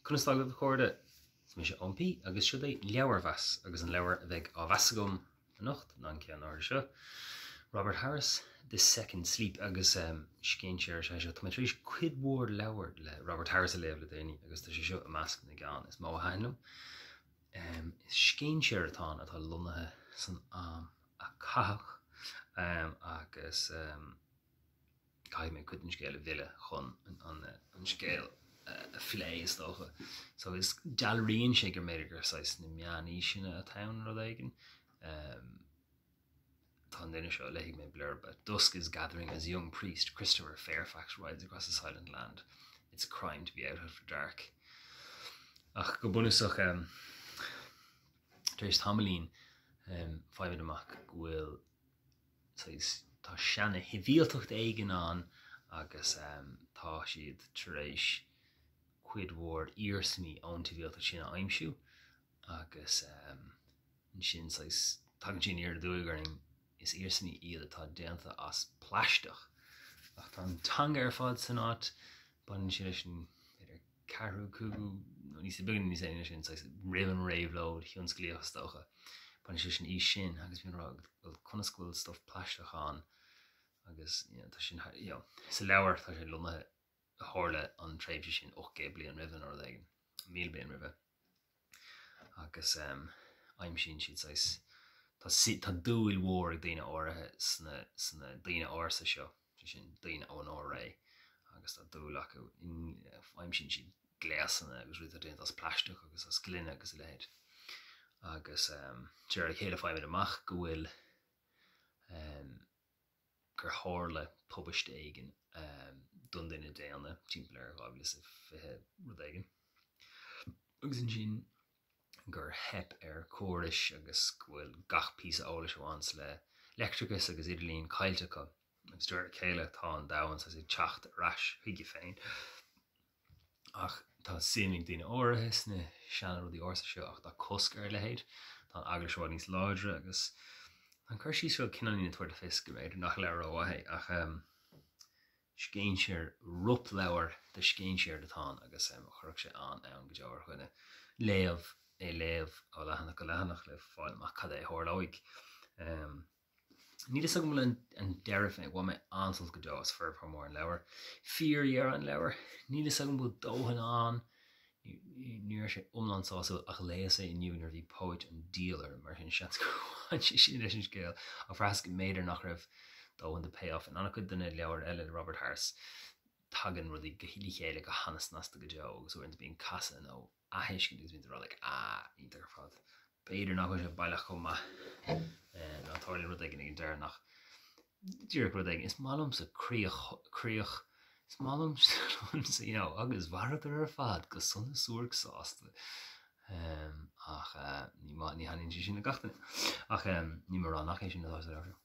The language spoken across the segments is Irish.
Conas tá agaibh a chairde? Is mise Eoin P agus seo é Leabharmheas agus an leabhar a bheidh á mheas agam anocht ná an ceann áirithe seo, Robert Harris, The Second Sleep agus scéinséir is ea é seo. Tá mé tar éis cuid mhór leabhar le Robert Harris a léamh le déanaí agus tá sé seo i measc na gceann is mó a thaitin liom. Is scéinséir atá ann atá lonnaithe san am a caitheadh agus caithfidh mé cuid den scéal a mhilleadh chun an scéal a phlé, is dócha. So is dealraíonn sé gur mb'fhéidir gur saghas na meánaoiseanna atá ann rud éigin. Tá an duine seo, léifidh mé blurb, Dusk is gathering as young priest Christopher Fairfax rides across a silent land. It's a crime to be out after dark. Ach go bunúsach, tar éis tamaillín, faighimid amach go bhfuil saghas, tá seana-shibhialtacht éigin ann agus tá siad tar éis cuid mhór iarsmaí ón tsibhialtacht sin a aimsiú agus ansin saghas, tagann sé aniar aduaidh orainn, is iarsmaí iad atá déanta as plaisteach. Ach tá an teanga ar fad san áit, baineann sé leis an, b'fhéidir, ceathrú, cúigiú, nó níos beagán níos déanaí ná sin, saghas roimh an réabhlóid thionsclaíoch is dócha. Baineann sé leis an aois sin agus bíonn ag rá, bhuel, conas go bhfuil stuff plaisteach ann agus you know, tá sin, you know, sa leabhar tá sé lonnaithe, tharla an tréimhse sin 800 bliain roimhe nó rud éigin, 1000 bliain roimhe. Agus um, aimsíonn siad saghas, tá, tá dúil mhór ag daoine áirithe sna, sna daoine ársa seo, sé sin, daoine ónár ré, agus tá dúil acu, aimsíonn siad gléasanna agus rudaí atá déanta as plaisteach agus as gloine agus a leithéid. Agus um, de réir a chéile faighimid amach go bhfuil um, gur tharla tubaiste éigin don duine daonna timpeall ar 2020 rud éigin agus ansin gur theip ar chórais agus go bhfuil gach píosa eolais a bhaineanns le leictreachas agus idirlíon caillte acu agus de réir a chéile tá an domhan saghas ag teacht ar ais chuige féin. Ach tá suim ag daoine áirithe sna seana-rudaí ársa seo ach tá cosc ar a leithéid. Tá an eaglais i bhfad níos láidre agus tá an cur síos seo cineáilín ag tabhairt le fios go mb'fhéidir nach leabhar rómhaith é ach scéinséir, ropleabhar de scéinséir atá ann agus chuirfeadh sé an-fhonn go deo ar dhuine léamh é léamh ó leathanach go leathanach le fáil amach cad é a tharlóidh. Níl fhios agam an bhfuil an deireadh féin, bhain mé an-sult go deo as formhór mór an leabhair. Fíordheireadh an leabhair, níl fhios agam an bhfuil dóthain ann, ní raibh sé iomlán sásúil ach léas é inniu nuair a bhí póit an diabhail orm, mar sin seans gur bhain sé sin leis an scéal, ach bhraitheas go mb'fhéidir nach raibh dóthain de payoff in an-chuid de na leabhair eile le Robert Harris. Tagann rudaí le chéile go han-snasta go deo agus uaireanta bíonn casadh nó aththuiscint agus bíonn tú ag rá like ah iontach ar fad. B'fhéidir nach bhfuil sé baileach chomh maith nó tarlaíonn rud éigin ag an deireadh nach díreach rud éigin. Is maith liomsa críoch, críoch, is maith liomsa you know agus mhaireadar ar fad go sona suairc sásta. Um, ach uh, ní maith, ní thaitníonn sé sin le gach duine. Ach um, níl mé ag rá nach é sin atá sa leabhar seo.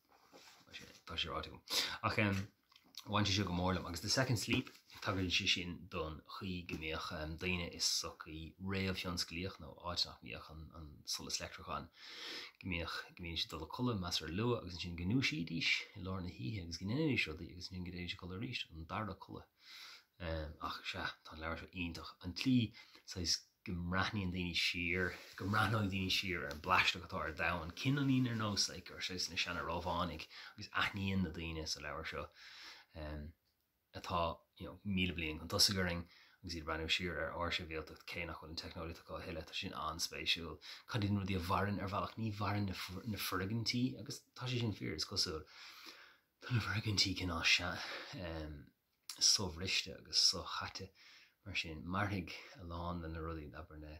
Tá sé ráite agam. Ach um, Bhain sé seo go mór liom. Agus The Second Sleep, tagraíonn sé sin don chaoi go mbíodh daoine i sochaí réamhthionsclaíoch, nó áit nach mbíodh an solas leictreach ann, go mbíodh, go mbídís ag dul a codladh measartha luath agus ansin go ndúisídís i lár na hoíche agus go ndéanaidís rudaí agus ansin go dtéidís a codladh arís, an dara codladh. Ach sea, tá an leabhar seo iontach. An tslí saghas go mbreathnaíonn daoine siar, go mbreathnóidh daoine siar ar an bplaisteach atá ar domhan, cineáilín ar nós like ar saghas na seana-Rómhánaigh agus aithníonn na daoine sa leabhar seo um, atá you know, 1000 bliain chun tosaigh orainn agus iad ag breathnú siar ar ár sibhialtacht cé nach bhfuil an teicneolaíocht acu a thuilleadh, tá sin an-spéisiúil. Cad iad na rudaí a mhaireann ar bhealach? Ní mhaireann na, na foirgintí agus tá sé sin fíor, is cosúil. Tá na foirgintí cineál sea, um, sobhriste agus so-chaite. Mar sin, mairfidh a lán de na rudaí, abair na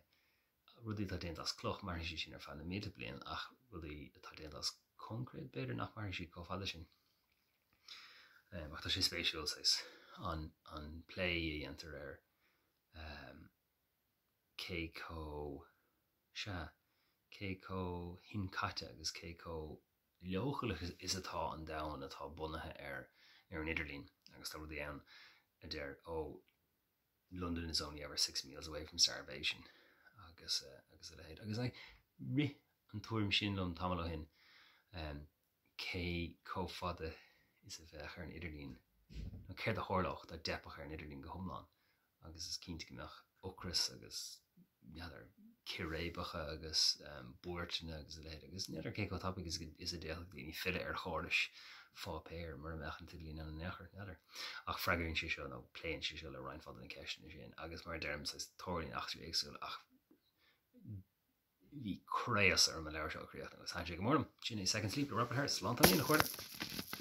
rudaí atá déanta as cloch, mairfidh siad sin ar feadh na mílte bliain, ach rudaí atá déanta as coincréit, b'fhéidir nach mairfidh siad chomh fada sin. Ach tá sé spéisiúil, saghas, an, an plé a dhéantar ar cé chomh, sea, cé chomh hinchaite agus cé chomh leochaileach is atá an domhan atá bunaithe ar ar an idirlíon agus tá rudaí ann a deir oh London is only ever six miles away from starvation agus agus a leithéid. Agus like, rith an tuairim sin liom tamall ó shin um, cé chomh fada is a bheadh ar an idirlíon nó céard a tharlódh dá dteipfeadh ar an idirlíon go hiomlán agus is cinnte go mbeadh. Ocras agus, n'fheadar, círéibeacha agus buairteanna agus a leithéid agus n'fheadar cé chomh tapaidh is a d'fhéadfadh daoine filleadh ar chórais pháipéir mura mbeadh an t-idirlíon ann in aon chor, n'fheadar. Ach freagraíonn sé seo nó pléann sé seo le roinnt mhaith de na ceisteanna sin agus mar a deirim, saghas tarlaíonn eachtraí éagsúla ach bhí craos orm an leabhar seo a chríochnú agus thaitin sé go mór liom. Sin é Second Sleep le Robert Harris. Slán tamaillín, a chairde.